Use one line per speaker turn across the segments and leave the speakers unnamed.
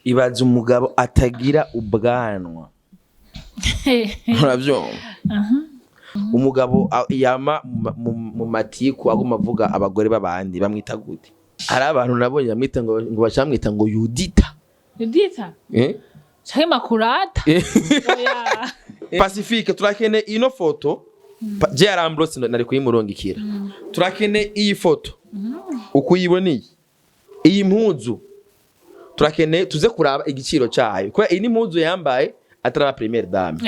Ibaza umugabo atagira ubwanwa, uravyumva? Umugabo yama mu matiku, aguma avuga abagore b'abandi, bamwita gute? Hari abantu nabonye bamwita ngo bacamwita ngo Yudita.
Yudita?
Eh?
Canke Makurata? Oya.
Pacifique, turakene ino foto. Je yarambrose, nari kuyimurungikira. Turakene iyi foto uko uyiboneye, iyi mpuzu turakene tuze kuraba igiciro cayo, kubera iyi ni impuzu yambaye ataraba première dame.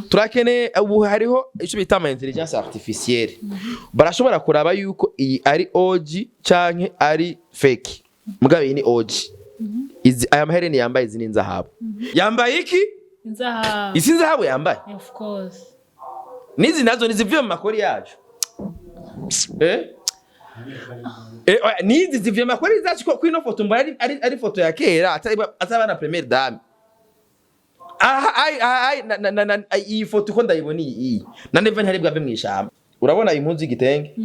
Turakene ubu hariho icyo bita ama intelligence artificielle, barashobora kuraba yuko iyi ari OG canke ari fake. Mugabo iyi ni OG. Izi, aya mahereni yambaye, izi ni inzahabu. Yambaye iki?
Inzahabu.
Isi nzahabu yambaye.
Of course.
Nizi nazo nizivuye mu makori yacu. Eh? Eh, oya, nizi zivuye mu makori zacu, ko ino foto mbona ari foto ya kera atari na première dame. Aha, ai ai na, na, na, na, iyi foto uko ndayibona, iyi na neva ntari bwave mw'ishamba. Urabona impuzu y'igitenge,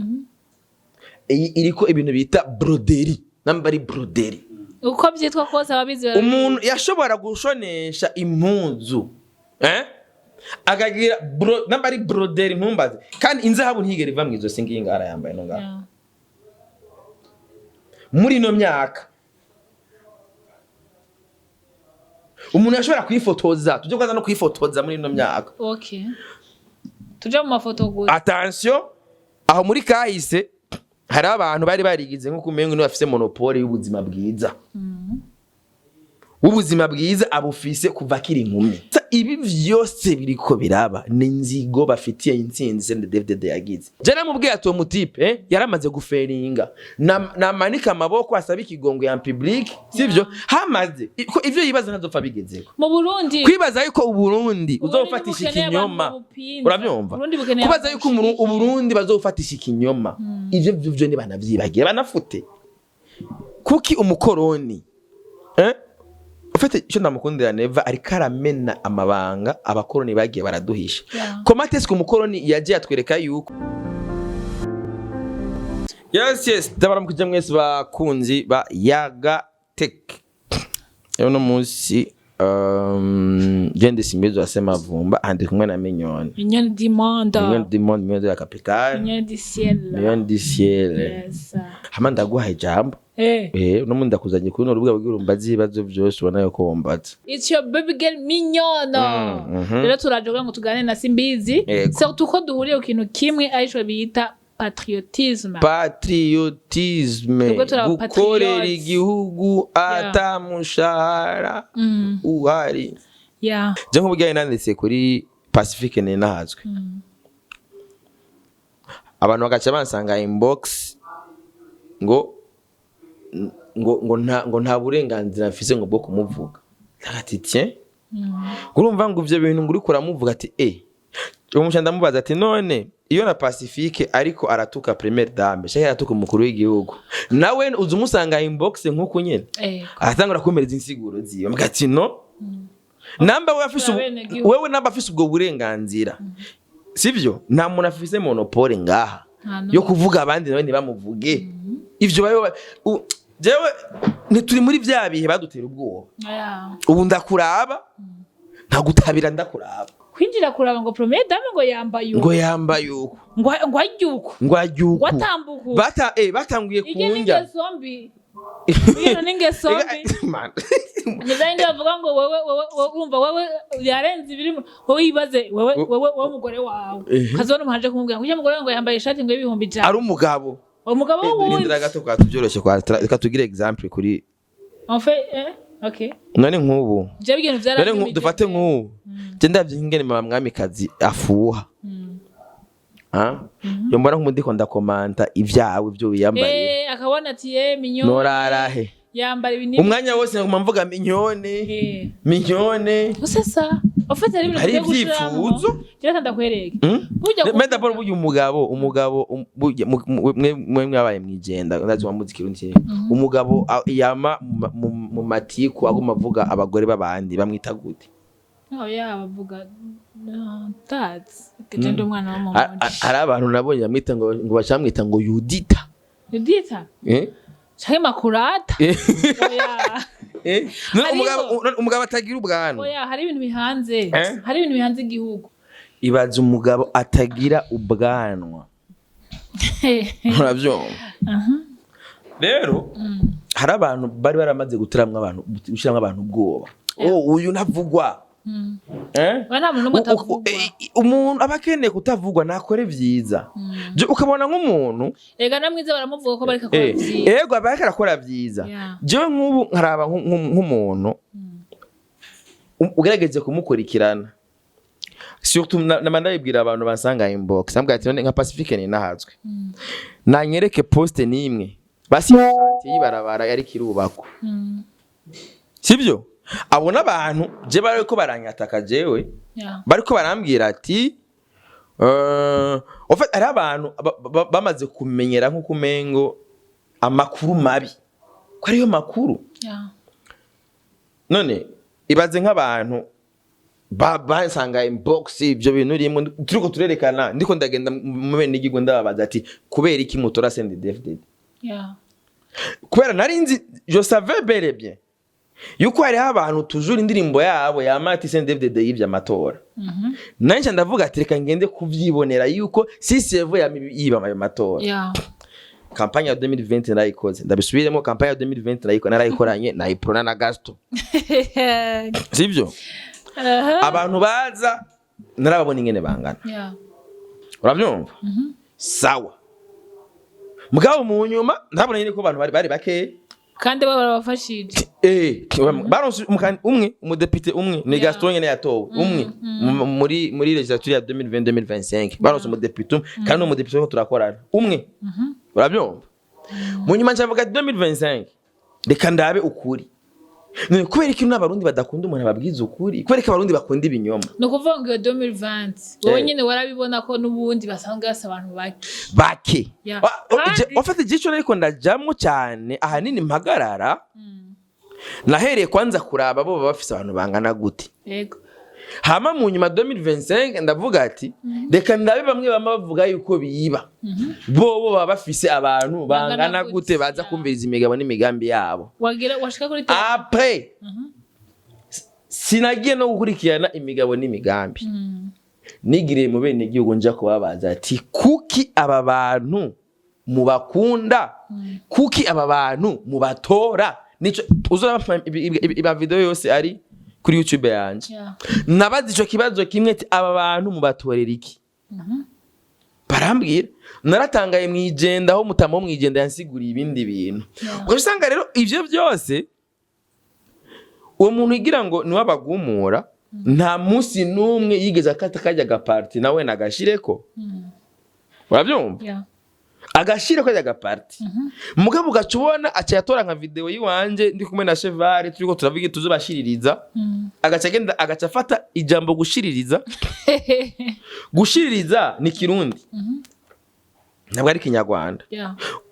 iyi iriko ibintu bita broderie, namba ari broderie.
Uko byitwa kose, ababizi barabizi.
Umuntu yashobora gushonesha impuzu, eh, akagira namba ari broderie, ntumbaze. Kandi inzahabu ntigera iva mw'izosi. Ngiyi ngara yambaye no ngaha. Muri ino myaka umuntu yashobora kwifotoza, tujye kwanza no kwifotoza muri ino myaka.
Okay, tuje mu mafoto gusa.
Attention, aho muri kahise hari abantu bari barigize nk'uko umengo niwe bafise monopole y'ubuzima bwiza. Ubuzima bwiza abufise kuva akiri inkumi. Ibi vyose biriko biraba ni inzigo bafitiye intsinzi CNDD-FDD yagize. Je namubwiye ati uwo mutipe, yaramaze guferinga. Namanika amaboko asaba ikigongo ya public, sivyo? Hamaze ko ivyo yibaza ntazopfa bigezeko.
Mu Burundi.
Kwibaza yuko Uburundi
Uburundi
uzofatisha
bukeneye
ikinyoma.
abantu bawupinga.
Uravyumva?
Uburundi bukeneye
Kubaza
abantu
yuko
bashigikiye.
Uburundi bazofatisha ikinyoma, ivyo vyo ntibanavyibagira banafute. Kuki umukoroni, eh? Ufite icyo ndamukundira Neva, ariko aramena amabanga abakoroni bagiye baraduhisha. Comment est-ce que umukoroni yagiye atwereka yuko... Yes, ndabaramukije mwese bakunzi ba Yaga Tech. Uno munsi gende simbizo asema vumba andi kumwe na Mignone.
Mignonne du monde.
Mignonne du monde, Mignonne de la capitale.
Mignonne du ciel.
Mignonne du ciel.
Yes.
Hama ndaguha ijambo.
Eh.
Eh, uno munsi ndakuzanye kuri runo rubuga kugira umbaze ibibazo byose ubona yuko wombaza.
It's your baby girl Mignonne. Rero turaje kugira ngo tuganire na Simbizi. Surtout ko duhuriye ku kintu kimwe, arico bita patriotisme.
Patriotisme.
Twebwe turi aba
Gukorera
patriotes.
igihugu ata mushahara uhari. Je nk'ubujyanye nanditse kuri Pacifique Ninahazwe, abantu bagaca bansanga inbox ngo nta burenganzira mfise ngo bwo kumuvuga. Ati tiens, urumva ngo ivyo bintu ngo uriko uramuvuga, ati eh, uwo ndamubaza ati none iyo na Pacifique ariko aratuka première dame cyangwa aratuka umukuru w'igihugu, nawe uza umusanga inbox nk'uku nyene? Aratangura kumereza insiguro ziwe, mbwa ati no, namba we afise
Abenegihugu.
Wewe namba afise ubwo burenganzira, sivyo? Nta muntu afise monopole ngaha
Nta n'umwe.
yo kuvuga abandi nawe ntibamuvuge. Ivyo bayo jewe ntituri muri vya bihe badutera ubwoba. Ubu ndakuraba nkagutabira, ndakuraba.
Kwinjira kuraba ngo première dame ngo yambaye uko.
Ngo yambaye uko.
Ngo arye uko.
Ngo arye uko.
Ngo atambuka uko.
Batanguye
Iryo ni
kunjya.
ingeso mbi, iyo ni ingeso mbi.
Man.
Ni za yindi bavuga ngo wewe urumva, wewe yarenze ibiri, wowe yibaze wewe umugore wawe ukazibona umuhaje kumubwira ngo ujya mugore wawe ngo yambaye ishati ngo y'100,000.
Ari umugabo.
Umugabo wundi.
Rindira gato kwa tubyoroshye kwa reka tugire example kuri
En fait, eh, okay.
None nk'ubu
Je ibintu
none
byaranyumije.
Dufate nk'ubu je ndavye ingene mama mwamikazi afuha. Ah, yo mbona nk'umudiko ndakomanta ibyawe ibyo wiyambariye.
Eh, akabona ati eh, Mignonne.
Norarahe?
Yambara ibintu.
Umwanya wose nguma mvuga Mignonne. Mignonne.
Usesa. En fait, hari ibintu
Hari
tugiye gushiramwo.
ivyifuzo.
Reka ndakwereke.
Hmm?
Burya
Mais d'abord burya umugabo burya mwe mwabaye mwijenda, ndazi wamuzi kirundi. Umugabo yama mu matiku aguma avuga abagore b'abandi, bamwita gute?
Oh yeah, bavuga no, that's genda umwana wo mu muji.
Hari abantu nabonye bamwita ngo bacamwita ngo Yudita.
Yudita?
Eh?
Canke Makurata? Oya.
None
Hariho.
Umugabo atagira ubwanwa.
Oya, hari ibintu bihanze.
Eh?
Hari ibintu bihanze igihugu.
Ibaza umugabo atagira ubwanwa, urabyumva? Rero hari abantu bari baramaze guteramwo abantu, gushiramwo abantu ubwoba. Oh, uyu ntavugwa. Eh?
Oya, nta muntu n'umwe atavugwa.
Umuntu aba akeneye kutavugwa nakore vyiza. Je ukabona nk'umuntu
Ega na mwiza baramuvuga ko bareka akora vyiza.
Ego, aba ariko arakora vyiza. Jewe nk'ubu nkaraba nk'umuntu ugerageze kumukurikirana, surtout nama ndabibwira abantu bansanga inbox, ambwira ati: "None nka Pacifique ninahazwe, nanyereke poste nimwe basi chantier y'ibarabara yariko irubakwa." Sibyo, abo n'abantu je bariko baranyataka jewe, bariko barambwira ati en fait hari abantu bamaze kumenyera nk'uko umengo amakuru mabi ko ariyo makuru. None ibaze nk'abantu basanga inbox ibyo bintu urimo turiko turerekana, ndiko ndagenda mu bene igihugu ndababaza ati: "Kubera iki mutora CNDD-FDD?" Kubera nari nzi, je savais bel et bien yuko hariho abantu tujura indirimbo yabo yama ati CNDD-FDD yivye amatora. Nanje ndavuga ati: "Reka ngende kuvyibonera yuko CCV yama yiba ayo matora." Campagne ya 2020 narayikoze, ndabisubiremo, campagne ya 2020 narayikoranye na Iprona na Gaston, sivyo? Abantu baza narababona ingene bangana. Uravyumva? Sawa, mugabo mu nyuma ndabona nyine ko abantu bari bakeya.
Kandi bo barabafashije.
Baronse umwe, umudepite umwe ni Gaston nyene yatowe umwe muri législature ya 2020 2025, baronse umudepite umwe kandi umudepite ko turakorana umwe, urabyumva? Mu nyuma ncavuga 2025 reka ndabe ukuri. None kubera iki n'abarundi badakunda umuntu ababwiza ukuri? Kubera ko abarundi bakunda ibinyoma.
Ni ukuvuga ngo iyo 2020 wowe nyine warabibona ko n'ubundi basanzwe basa abantu bake.
Bake. En fait igico ariko ndajamwo cyane ahanini mpagarara, nahereye kwanza kuraba bo baba bafise abantu bangana gute. Hama mu nyuma 2025 ndavuga ati: "Reka ndabe bamwe bama bavuga yuko biba bobo baba bafise abantu
bangana
bangana
gute,
gute baza kumviriza imigabo n'imigambi yabo."
Wagira washika kuri
Après sinagiye no gukurikirana imigabo n'imigambi, nigiriye mu bene gihugu nja kubabaza ati: "Kuki aba bantu mubakunda? Kuki aba bantu mubatora?" Nico uzoraba iba video yose ari kuri YouTube yanje. Nabaza ico kibazo kimwe ati: "Aba bantu mubatorera iki?" Barambwira, naratangaye mwijenda aho mutama wo mwijenda yansiguriye ibindi bintu. Ugaca usanga rero ivyo byose uwo muntu igira ngo niwe abagumura, nta munsi n'umwe yigeze akata kajya agaparti nawe nagashireko, urabyumva? Agashireko kajya agaparti, mugabo ugaca ubona aca yatora nka video yiwanje ndi kumwe na Cheval turiko turavuga tuzobashiririza, agaca agenda agaca afata ijambo gushiririza. Gushiririza ni Kirundi, ntabwo ari Kinyarwanda.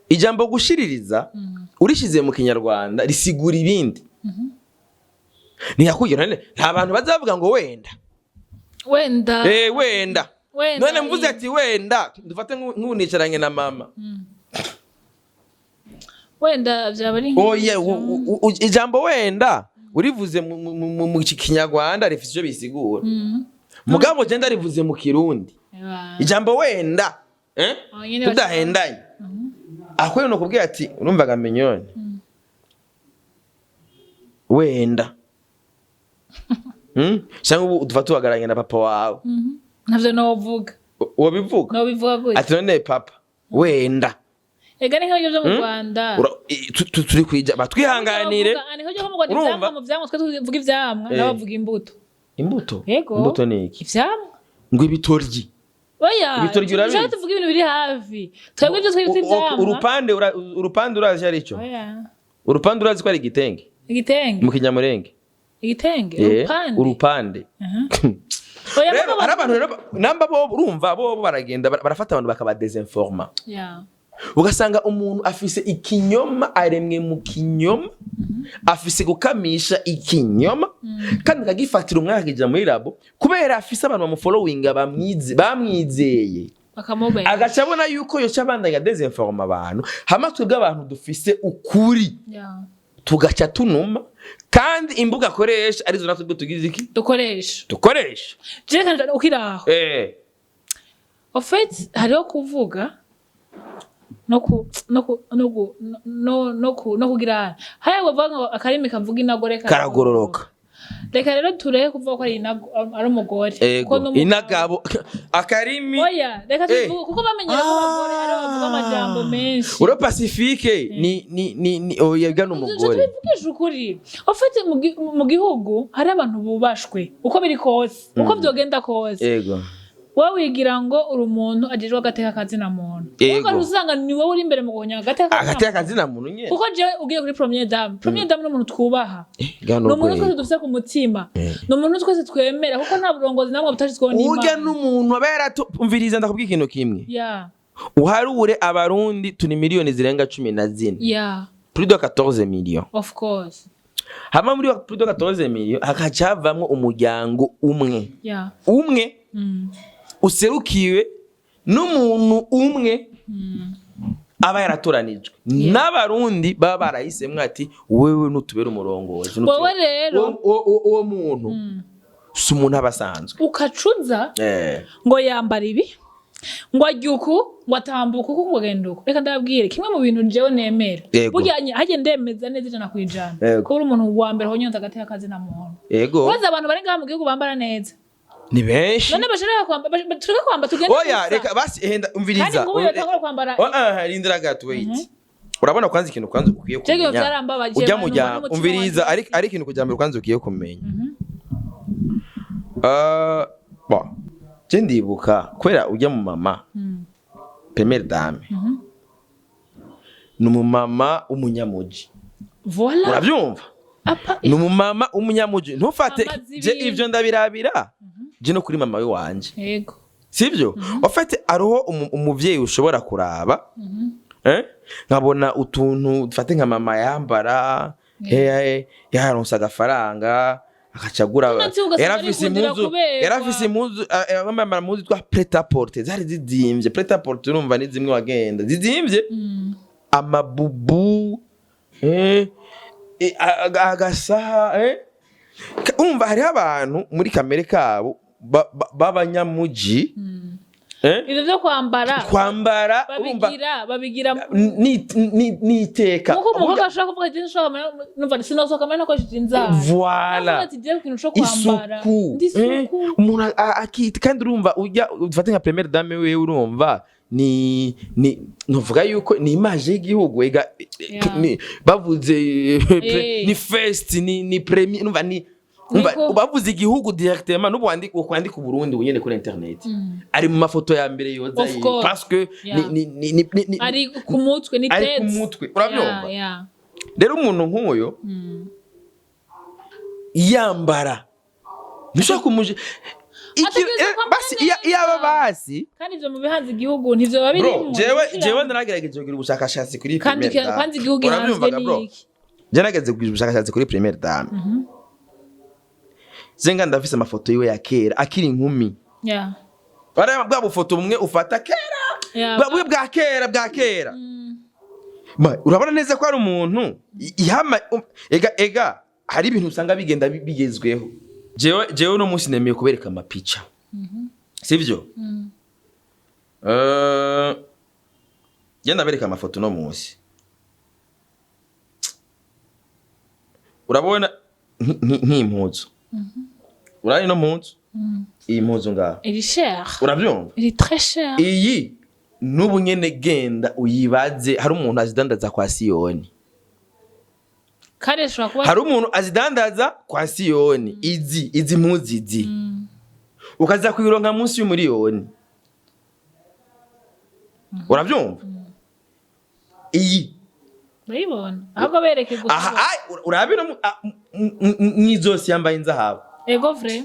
Ijambo gushiririza urishize mu Kinyarwanda risigura ibindi. Ntiyakubwira none nta bantu bazavuga ngo wenda.
Wenda.
Wenda.
Wenda.
None mvuze ati wenda dufate nk'ubu nicaranye na mama.
Wenda byaba ari
Oya, ijambo wenda urivuze mu Kinyarwanda rifite icyo bisigura, mugabo je ndarivuze mu Kirundi, ijambo wenda, eh?
Aho nyene.
Tudahendanye aho no kubwira ati: "Urumvaga minyoni wenda." Cyangwa ubu dufa tuhagararanye na papa wawe.
Ntavyo novuga.
Wobivuga?
Nobivuga gute?
Ati: "None papa, wenda."
Ega ni nk'ibyo byo mu Rwanda.
Turi kwija batwihanganire.
Ni nk'ibyo mu Rwanda.
Urumva?
Ivyamwa mu vyamwa, twe tuvuga ivyamwa, nabo bavuga imbuto.
Imbuto?
Yego.
Imbuto ni iki?
Ivyamwa.
Ngo ibitoryi.
Oya.
Ibitoryi urabizi?
Dushaka tuvuga ibintu biri hafi, twebwe ibyo twita ivyamwa.
Urupande urazi ari cyo?
Oya.
Urupande urazi ko ari igitenge?
Igitenge?
Mu Kinyamurenge.
Igitenge?
Eh,
urupande.
Urupande.
Oya.
Rero
Mugabo
hari abantu rero namba bo urumva bo baragenda barafata abantu bakabadesinforma, ugasanga umuntu afise ikinyoma, aremwe mu kinyoma, afise gukamisha ikinyoma kandi akagifatira umwanya akija muri labo kubera afise abantu bamufollowinga bamwizeye,
bakamubera.
Agaca abona yuko yoca abandanya desinforma abantu, hama twebwe abantu dufise ukuri tugaca tunuma. Kandi imbuga akoresha arizo natwe ubwo tugize iki?
Dukoresha.
Dukoresha.
Je kandi ukiri aho, en fait hariho kuvuga no ku no ku no ku no no ku no kugira haya bavuga ngo akarimi kavuga inagore
Karagororoka.
Reka rero tureke kuvuga ko ari ari umugore.
Ego.
Kuko n'umugabo-
Inagabo, akarimi.
Oya, reka tubivuge kuko bamenyera ko abagore aribo bavuga amajambo menshi.
Uro Pacifique ni oya ga n'umugore.
Tubivugishe ukuri, en fait mu gihugu hari abantu bubashwe uko biri kose, uko vyogenda kose. Wowe wigira ngo uri umuntu ajejwe agateka kazina muntu. Kuko usanga ni wowe uri imbere mu guhonya agateka kazina
Agateka
muntu.
kazina muntu nyene.
Kuko jewe ugiye kuri première dame, première dame ni umuntu twubaha,
Ga
ni umuntu twese
n'urwego.
dufise ku mutima, ni umuntu twese twemera, kuko nta burongozi namwe butashitsweho
Urya
n'Imana.
n'umuntu aba yaratumviriza. Ndakubwira ikintu kimwe. Uharure Abarundi turi miliyoni zirenga 14. Plus de 14 millions.
Of course.
Hama muri plus de 14 millions hakaca havamwo umuryango umwe. Umwe userukiwe n'umuntu umwe aba yaratoranijwe n'Abarundi, baba barahisemwo ati: "Wewe nutubere umurongozi."
Wowe rero
Uwo muntu si umuntu aba asanzwe.
Ukacuza ngo yambara ibi, ngo ajya uku, ngo atambuka uku, ngo agenda uku. Reka ndababwire kimwe mu bintu jewe nemera. Burya hajye ndemeza neza 100% ko uri umuntu wa mbere honyonza agateka kazina muntu. Urazi abantu bari ngaha mu gihugu bambara neza?
Ni benshi.
None bashaka kwambara, tureke kwambara tugende
Oya.
gusa.
Reka basi henda.
Kandi
Umviriza.
ngubu yotangura kwambara.
Oh, ah, rindira gato, wait. Urabona, kwanza ikintu kwanza ukwiye
Jewe
kumenya,
vyarambabaje,
ujya
abantu
mujya
n'umutima
umviriza.
wanje.
Ari ikintu kugira mbere kwanza ukwiye kumenya. Ah, bon, je ndibuka kubera ujya mu mama première dame ni umumama w'umunyamuji.
Voilà.
Urabyumva?
Apa.
Ni umumama w'umunyamuji, ntufate.
Amazi
Je
ibintu.
ivyo ndabirabira je no kuri mama we wanje. Sibyo? Ufate ariho umuvyeyi ushobora kuraba, nkabona utuntu dufate nka mama yambara, yaronse agafaranga akacagura.
Ndetse ugasanga
Yarafise
arikundira
impuzu.
kuberwa.
Yarafise impuzu, yambara impuzu twa prêt-à-porter zari zizimvye. Prêt-à-porter urumva ni zimwe wagenda zizimvye, amabubu, agasaha. Urumva hariho abantu muri kamere kabo b'abanyamuji,
Ibyo byo kwambara
kwambara urumva
babigira
n'iteka.
Nkuko umukobwa ashobora kuvuga ati: "Sinshobora, numva sinosohoka mbere nakoresheje inzara."
Voilà.
Avuga ati: "Jewe ikintu co kwambara
Isuku.
ndi isuku."
Umuntu akita kandi urumva ujya ufate nka première dame wewe, urumva ni nuvuga yuko ni image y'igihugu ega. Ni bavuze ni first, ni premier, numva ni umva bavuze igihugu directement n'ubu wandika, ukwandika Uburundi unyene kuri internet ari mu mafoto ya mbere yoza.
Of course.
Parce que ni
Ari ku mutwe, ni
ari ku
tête.
mutwe, urabyumva?
Yeah.
Rero umuntu nk'uyo yambara ntushobora kumuje
Ategerezwa kwambara
basi
neza.
iyaba basi.
Kandi ivyo mu bihanze igihugu ntivyo biba
Bro,
birimwo.
jewe ndaragerageje kugira ubushakashatsi kuri
Kandi
première dame.
kwanza igihugu gihanzwe
Urabyumvaga, bro?
n'iki?
Je nageze kugira ubushakashatsi kuri première dame. Zenga ndafise amafoto yiwe ya kera akiri inkumi. Bara bwa bufoto bumwe ufata kera, bwa bumwe bwa kera bwa kera. Urabona neza ko ari umuntu ihama ega hari ibintu usanga bigenda bigezweho. Jewe uno munsi nemeye kubereka amapica, sivyo? Je ndabereka amafoto uno munsi. Urabona nk'impuzu, urabona ino mpuzu, iyi mpuzu ngaha.
Iri cher.
Urabyumva?
Iri très cher.
Iyi n'ubu nyene genda uyibaze, hari umuntu azidandaza kwa Siyoni.
Kandi ishobora kuba
Hari umuntu azidandaza kwa Siyoni, izi mpuzu izi ukaza kuyironka munsi y'umuriyoni, urabyumva iyi?
Urayibona ahubwo bereke gusa.
Aha, ai, urabira mw'izosi yambaye inzahabu.
Ego vrai,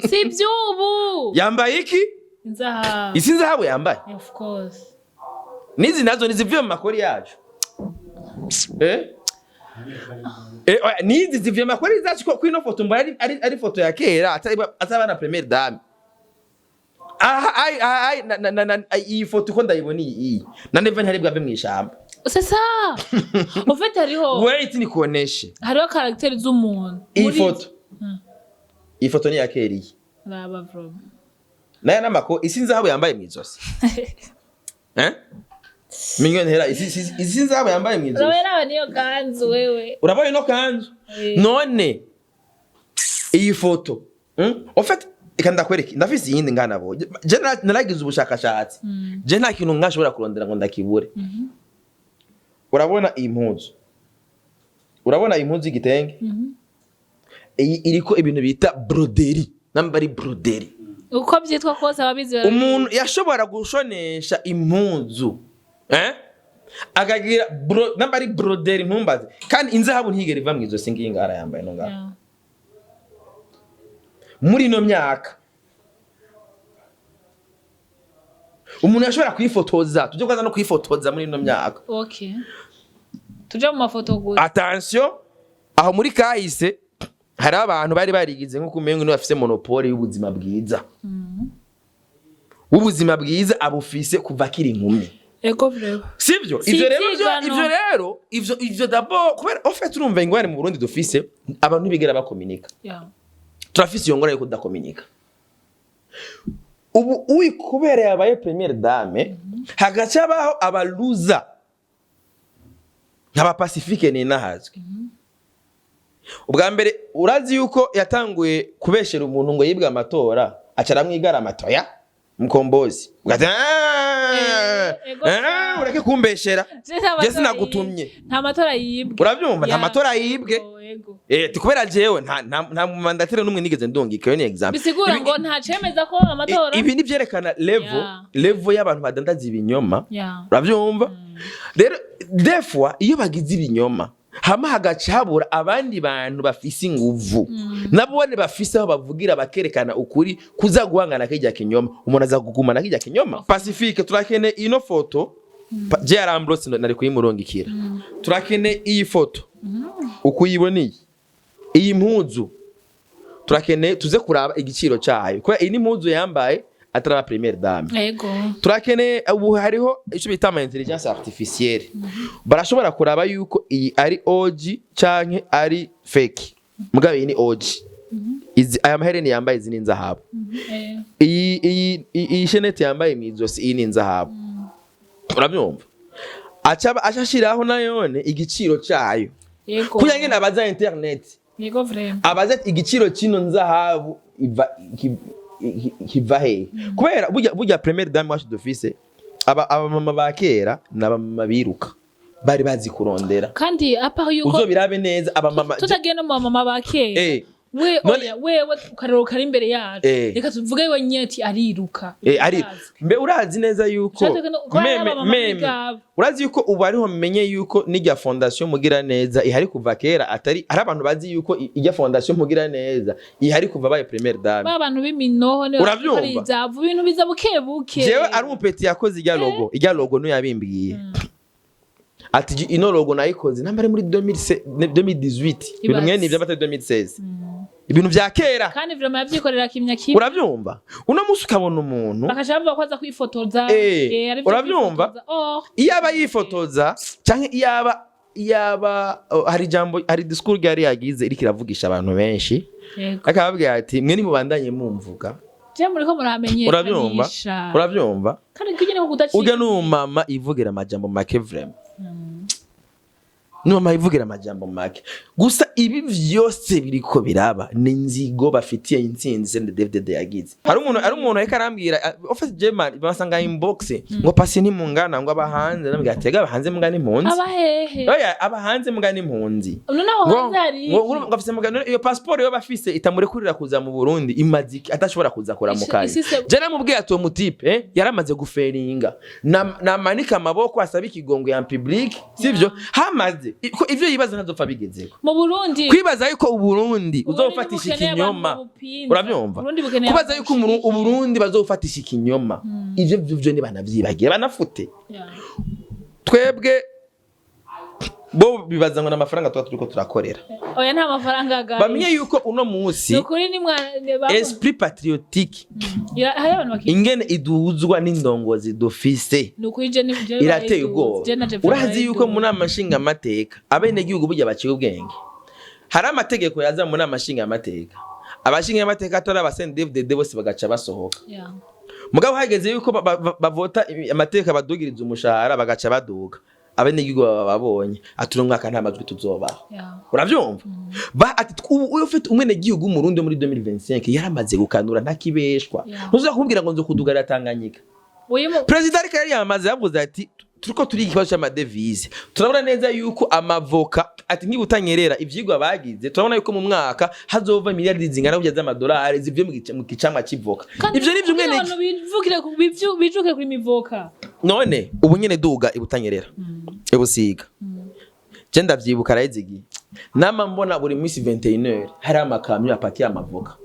si iby'ubu.
Yambaye iki?
Inzahabu.
Isi nzahabu yambaye.
Of course.
N'izi nazo nizivuye mu makori yacu. Oya, nizi zivuye mu makori zacu ko ino foto mbona ari foto ya kera atari na première dame. Aha, ai ai na, na, na, na, iyi foto uko ndayibona, iyi na neva ntari bwave mw'ishamba.
C'est ça. En fait, hariho
Wait, nikuoneshe.
Hariho caractère z'umuntu.
Iyi
Muri-
foto, iyi foto ni iya Keriye.
Raba bro.
Nayo n'amako isi nzahabu yambaye mw'izosi, eh, miliyoni hera isi nzahabu yambaye mw'izosi.
Urabona, raba niyo kanzu wewe.
Urabona ino kanzu?
Eh.
None iyi foto, En fait, reka ndakwereke, ndafise iyindi ngana bo je naragize ubushakashatsi. Je nta kintu nkashobora kurondera ngo ndakibure. Urabona iyi mpuzu? Urabona iyi mpuzu y'igitenge? Iyi iriko ibintu bita broderie, namba ari broderie.
Uko byitwa kose, ababizi barabizi.
Umuntu yashobora gushonesha impuzu, eh, akagira namba ari broderie, ntumbaze. Kandi inzahabu ntigera iva mw'izosi. Ngiyi ngara yambaye no ngaha. Muri ino myaka umuntu yashobora kwifotoza, tujye kwanza no kwifotoza muri ino myaka.
Okay. Tuje mu mafoto gusa.
Attention, aho muri kahise hari abantu bari barigize nk'uko umengo niwe bafise monopole y'ubuzima bwiza. Ubuzima bwiza abufise kuva akiri inkumi.
Ego vraiment.
Sivyo?
Si
Ivyo rero
ivyigano.
Ivyo rero ivyo d'abord kubera en fait urumva ingorane mu Burundi dufise, abantu ntibigera bakominika. Turafise iyo ngorane yo kudakominika. Ubu uyi kubera yabaye première dame, hagaca habaho abaluza nk'aba Pacifique ninahazwe. Ubwa mbere urazi yuko yatanguye kubeshera umuntu ngo yibwe amatora, aca aramwigara amatoya Mkombozi. Ugati, "Ah,
Ego
ah, ureke kumbeshera."
Je nta
Je
matora
sinagutumye.
Nta matora yibwe.
Urabyumva? Nta matora yibwe.
Ego, ego.
Eh, kubera jewe nta mandataire n'umwe nigeze ndungika, iyo ni exemple.
Bisigura ngo nta cemeza ko amatora.
Ibi ni vyerekana level level y'abantu badandaza ibinyoma. Urabyumva? Rero des fois iyo bagize ibinyoma, hama hagaca habura abandi bantu bafise inguvu, nabone bafise aho bavugira bakerekana ukuri kuza guhangana kirya kinyoma, umuntu aza kugumana kirya kinyoma. Pacifique, turakene ino foto. Je yarambrose, nari kuyimurungikira. Turakene iyi foto uko uyiboneye, iyi mpuzu turakene tuze kuraba igiciro cayo, kubera iyi ni impuzu yambaye ataraba première dame. Turakene ubu hariho icyo bita ama intelligence artificielle, barashobora kuraba yuko iyi ari OG canke ari fake. Mugabo iyi ni OG. Izi aya mahereni yambaye, izi ni inzahabu. Iyi chaînette yambaye mw'izosi, iyi ni inzahabu. Urabyumva? Aca ashiraho nayone igiciro cayo kugira ngene abaza internet,
Ego vraiment.
abaza ati igiciro c'ino nzahabu iva kiva hehe? Kubera burya première dame wacu dufise, aba abamama ba kera n'abamama biruka, bari bazi kurondera.
Kandi apa yuko
Uzobirabe neza abamama
tutagiye no mu mama ba kera, we oya, wewe ukarero kari imbere yacu, reka tuvuge we nyeti ariruka.
Ari mbe urazi neza yuko
Ushatse ko hari
meme
abamama
meme
b'igabo.
Urazi yuko ubu ariho menye yuko n'irya fondation Mugira Neza ihari kuva kera, atari hari abantu bazi yuko irya fondation Mugira Neza ihari kuva baye première dame.
Ba bantu b'iminoho nibo.
Uravyumva?
Ari izavu, ibintu biza buke buke.
Jewe ari umupeti yakoze irya logo, irya logo niyo yabimbwiye ati ino logo nayikoze namba ari muri 2018, ibintu
Ibaze.
mwene ivyo batari 2016, ibintu vya kera.
Kandi vraiment yavyikorera kimya kimwe.
Uravyumva? Uno munsi ukabona umuntu
bakaca bavuga ko aza kwifotoza. Arivyo
Uravyumva?
kwifotoza. Oh.
Iyo aba yifotoza canke iyo aba oh, hari ijambo, hari discours yari yagize iriko iravugisha abantu benshi, akababwira ati mwe nimubandanye mumvuga.
Je muriko
Uravyumva?
muramenyekanisha.
Uravyumva?
Kandi kugira ngo kudacika.
Urya n'umumama ivugira amajambo make vraiment, n'umumama ivugira amajambo make gusa. Ibi vyose biriko biraba ni inzigo bafitiye intsinzi CNDD-FDD yagize. Hari umuntu ariko arambwira, en fait je man basanga inbox ngo pasi ntimungana, ngo abahanze, ndambwira ati ega abahanze mungana impunzi.
Abahehe?
Oya, abahanze mungana impunzi.
Noneho
Ngo
hanze hari
ngo ngo afise mugano iyo passport yo bafise itamurekurira kuza mu Burundi, imaze iki atashobora kuza kuramukanya? Je namubwiye ati uwo mutipe yaramaze guferinga. Namanika amaboko asaba ikigongo ya public, sivyo? Hamaze ko ivyo yibaza ntazopfa bigezeko.
Mu Burundi.
Kwibaza yuko Uburundi
Uburundi
uzofatisha
bukeneye
ikinyoma.
abantu babupinza.
Uravyumva?
Uburundi bukeneye
Kubaza
abantu
yuko
babushigikiye.
Uburundi bazofatisha ikinyoma, ivyo vyo ntibanavyibagira banafute. Twebwe Bo bibaza ngo n'amafaranga tuba turiko turakorera.
Oya, nta mafaranga guys.
Bamenye yuko uno munsi
Ni ukuri, ni mwana
esprit patriotique
hari abantu baki
ingene iduzwa n'indongozi dufise
Ni ukuri, je ni je
irateye ubwoba.
Je na je.
Urazi yuko mu nama nshingamateka abenegihugu burya baciye ubwenge, hari amategeko yaza mu nama nshingamateka, abashingamateka atari aba CNDD-FDD bose bagaca basohoka. Mugabo hageze yuko bavota amategeko abadugiriza umushahara, bagaca baduga. Abenegihugu baba babonye ati uno mwaka nta majwi tuzobaha. Uravyumva ba ati ubu uyu ufite umwenegihugu w'Umurundi wo muri 2025 yaramaze gukanura, ntakibeshwa. Ntuza kumubwira ngo nzo kudugarira Tanganyika. Perezida ariko yari yamaze yavuze ati turiko turiga ikibazo c'amadevize, turabona neza yuko amavoka, ati nk'ibutanyerera ivyigwa bagize, turabona yuko mu mwaka hazova miliyardi zingana gutya z'amadolari zivuye mu gicamwa c'ivoka. Ivyo nivyo
kugira
umwene
abantu bivukire bijuke kuri mivoka.
None ubu nyene duga ibutanyerera, ibusiga, je ndavyibuka araheze igihe nama mbona buri minsi 21h hari amakamyo apakiye amavoka.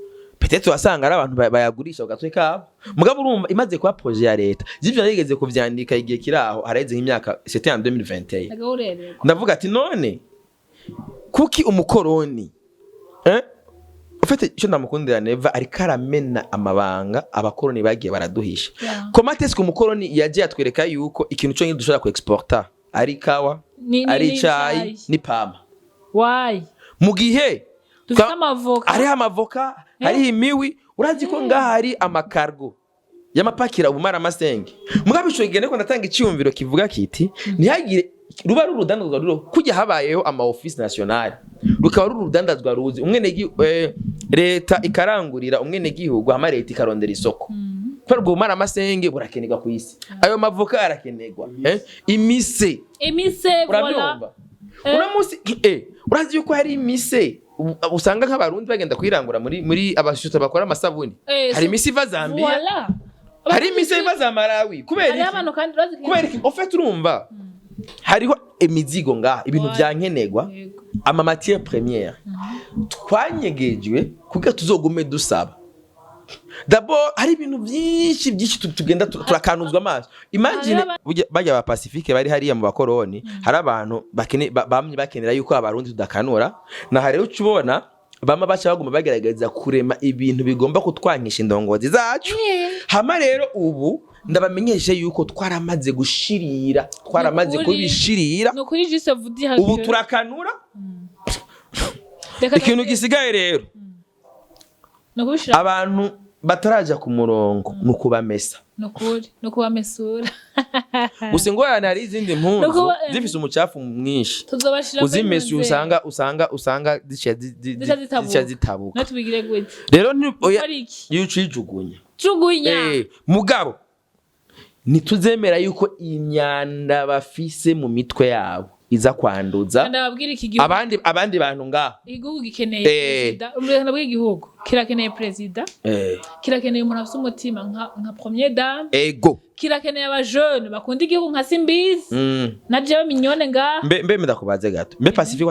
Peut-être wasanga ari abantu bayagurisha ku gatwe kabo, mugabo urumva imaze kuba projet ya leta. Ivyo narigeze kuvyandika igihe kiri aho, haraheze nk'imyaka, c'était en 2021.
Ndagahurererwa.
Ndavuga ati none kuki umukoroni, eh? Ufite icyo ndamukundira Neva, ariko aramena amabanga abakoroni bagiye baraduhisha. Comment est-ce que umukoroni yagiye atwereka yuko ikintu cyonyine dushobora ku exporta ari ikawa, ari
ni
icayi
icayi.
n'ipampa,
Why?
mu gihe
Dufite amavoka.
Hariho amavoka, hariho imiwi. Urazi ko ngaha hari amakargo y'amapakira ubumara amasenge. Mugabo ico gihe niko ndatanga icyumviro kivuga kiti ntihagire ruba ari urudandazwa ruro kujya habayeho ama office national, rukaba ari urudandazwa ruzi leta ikarangurira umwenegihugu, hama leta ikarondera isoko, kubera ubwo bumara amasenge burakenerwa ku isi, ayo mavoka arakenerwa, imise.
Imise, voilà.
Urabyumva, uno munsi urazi yuko hari imise usanga nk'Abarundi bagenda kuyirangura muri abashuta bakora amasabuni. Hari imise iva Zambia,
Voilà.
hari imise iva za Malawi. Kubera
Hariho
iki?
abantu kandi urazi
Kubera iki? En fait urumva hariho imizigo ngaha, ibintu
Ouais.
vyankenerwa, ama matière première twanyegejwe kugira tuzogume dusaba. D'abord hari ibintu byinshi byinshi tugenda turakanuzwa amaso. Imagine
Hariho
bajya ba Pacifique bari hariya mu bakoroni, hari abantu bamye bakenera yuko Abarundi tudakanura. Na rero uca ubona bama baca baguma bagerageza kurema ibintu bigomba kutwankisha indongozi zacu. Hama rero ubu ndabamenyeshe yuko twaramaze gushirira, twaramaze
Nukuri.
kubishirira.
Ni ukuri, juste vous dire
Ubu
que
turakanura.
Reka
Ikintu gisigaye rero,
ni ukubishira
abantu bataraja ku murongo ni ukubamesa.
Ni ukuri, ni ukubamesura.
Gusa ingorane, hari izindi mpunzu zifise umucafu mwinshi,
Tuzobashira kuri
uzimesuye
nzego.
usanga zica
Zica zitabuka.
zica zitabuka.
Natubigire gute?
Rero oya,
Gukora iki?
iyo ucijugunya.
Jugunya.
Mugabo ntituzemera yuko imyanda bafise mu mitwe yabo iza kwanduza
Ndababwira, iki gihugu
abandi bantu ngaho.
Igihugu gikeneye perezida. Ndabwira, igihugu kirakeneye perezida, kirakeneye umuntu afite umutima nka première dame, kirakeneye abajene bakunda igihugu nka Simbizi na jewe Mignone ngaha.
Mbe ndakubaze gato, mbe Pacifique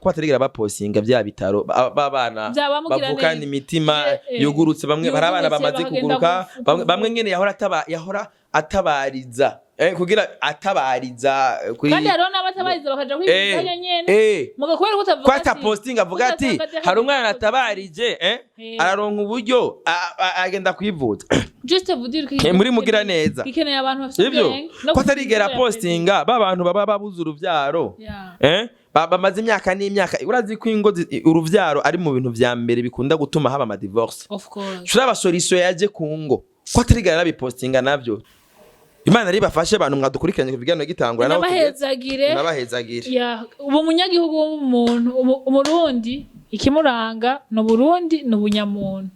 ko atarigera bapostinga bya bitaro b'abana
Vya bamugira
bavukana
neza.
imitima yugurutse, bamwe hari abana
Yugurutse,
bamaze
bakagenda
kuguruka, bamwe nyene yahora atabariza, kugira atabariza, kuri
Kandi hariho n'abatabariza bakaja kwivuza nyene muga kubera ko utavuga
ko atapostinga avuga ati hari umwana atabarije, araronka uburyo agenda kwivuza.
Juste vous dire que
Muri mugira neza.
gikeneye abantu bafite
Sivyo?
ubwenge no
Ko atarigera
kugira
postinga ba bantu baba babuze uruvyaro, bamaze imyaka n'imyaka. Urazi ko ingo uruvyaro ari mu bintu vya mbere bikunda gutuma haba ama divorce.
Of course.
Shuraba solution yaje ku ngo, ko atarigera nabipostinga navyo. Imana ribafashe abantu mwadukurikiranye ku biganiro gitangura naho tugeze.
Nabahezagire.
Nabahezagire.
Ya, ubu munyagihugu w'umuntu Umurundi, ikimuranga ni Uburundi, ni ubunyamuntu.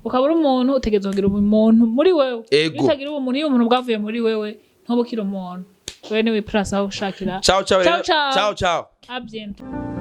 Ukaba uri umuntu, utegerezwa kugira ubumuntu muri wewe. Iyo utagira ubumuntu, iyo umuntu bwavuye muri wewe, ntuba ukiri umuntu. Wewe niwe place aho ushakira.
Ciao ciao
Ciao,
rero.
ciao.
Ciao ciao.
À bientôt.